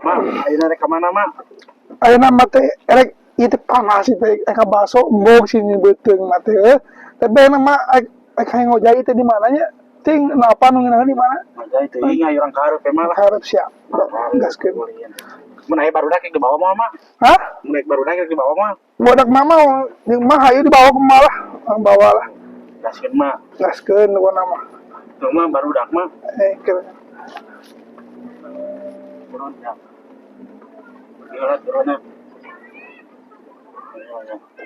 Ma, ayeuna rek ka mana, Ma? Ayeuna mah teh erek ieu teh panas ieu teh rek baso embung sini beuteung mah teh heuh. Tapi ayeuna mah rek rek hayang ngojay teh di mana nya? Ting, apa nu ngeunah di mana? Ngojay teuing, ayo urang ka hareup mah lah. Hareup, siap. Gaskeun. Mun aya barudak yang dibawa mah, Ma? Hah? Mun aya barudak yang dibawa mah? Budak mama jeung mah hayu dibawa ke malah, bawa lah. Gaskeun, Ma. Gaskeun pokona mah. Tuh mah barudak mah. Eh, kira. Turun ya. Turun, turun ya.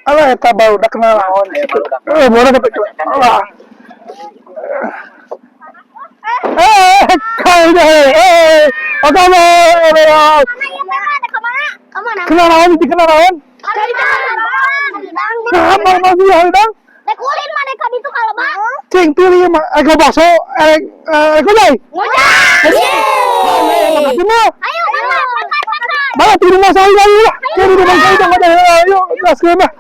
Alah, eta barudak kenal naon. Aya barudak. Eh, barudak eta. Alah. Eh, kau deh. Eh, apa kabar? Kemana? Kenal naon itu, kenal naon? Nah, mau masih haridang? Rek ulin mah, rek ka ditu kalau mah. Cing pilih mah, eh bakso, eh eh ngojay. Ngojay. Makasih mah. Ayo, makan, makan, makan. Mana di rumah saya lagi lah. Di rumah saya dong ada. Ayo, gaskeun lah.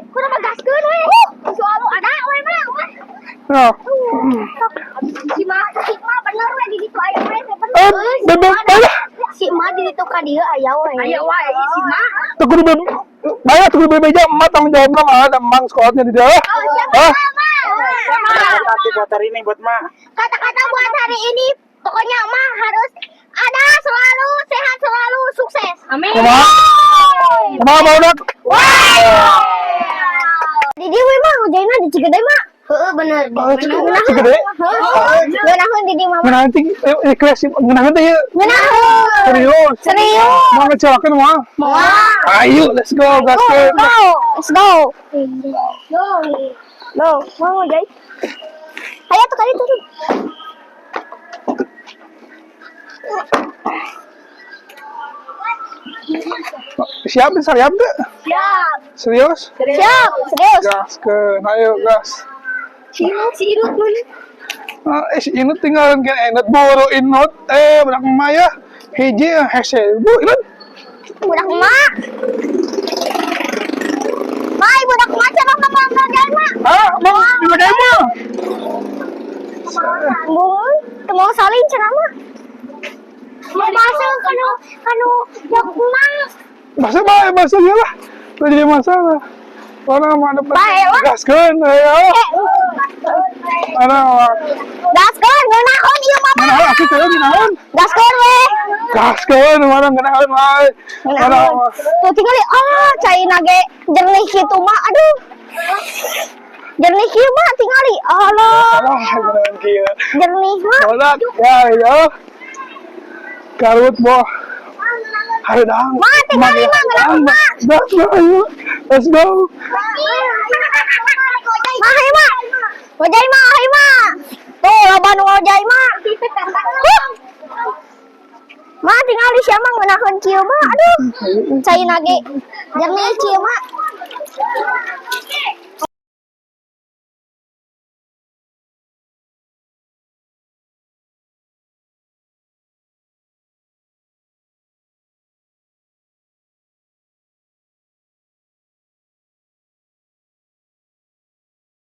Kudu mah gaskeun we. Selalu ada we mah. Nah. Si Ma bener we di ditu aya we bener. Eh, bebek mana? Si Ma di ditu ka dieu aya we. Aya wae si Ma. Tuh kudu bebe, banyak tuh kudu bebeja emak tanggung jawabnya mah ada emang sekolahnya di dia. Oh, siapa Ah, Ma? Kata buat hari ini buat Ma. Kata-kata buat hari ini, pokoknya Ma harus ada selalu, sehat selalu, sukses. Amin. Kumaha? Kumaha barudak? Wow. Di dieu we mah ngojayna di Cigede mah. Heeh, bener. Oh, Cigede? Heeh. Ngeunaheun di dieu mah. Ngeunah ting eh kelas ngeunah teh ieu. Ngeunaheun. Serius. Serius. Mau ngecewakeun moal? Moal. Ayo, let's go, gaskeun. Go, let's go. Go. Go, mau ngojay. Ayo tuh kali turun. Siap, siap deh. Siap. Serius? Siap, serius. Gaskeun, ayo gas. Si Inut, si Inut mana? Ah, eh, si Inut tinggal kan Inut buru Inut eh budak emak ya. Hiji hese bu Inut. Budak emak. Mai, budak emak cenah mah ngojay mah. Ah, mau di mah? Bung, teu mau salin cenah mah. Mau masuk kanu kanu jok emak. Masa bae, masa dia lah. Udah jadi masalah. Orang mana Bae lah. Gaskeun, ayo. Mana Gaskeun ngeunaheun ieu mah. Mana aku teh ngeunaheun. Gaskeun we. Gaskeun mana ngeunaheun wae. Mana Ngeunaheun. Tuh tinggali, ah, caina ge jernih kitu mah, aduh. Jernih kieu mah tingali. Alah, Alah, ngeunaheun kieu. Jernih mah. Bodak, ya ya. Garut boh. Haridang. Ma, tingali mah, ngeunaheun mah. Gas, ayo. Let's go. Ma, hayu mah. Ngojay mah, hayu mah. Tuh, loba nu ngojay mah. Huh. Ma, tingali sia mah ngeunaheun kieu mah. Aduh. Caina ge jernih kieu mah.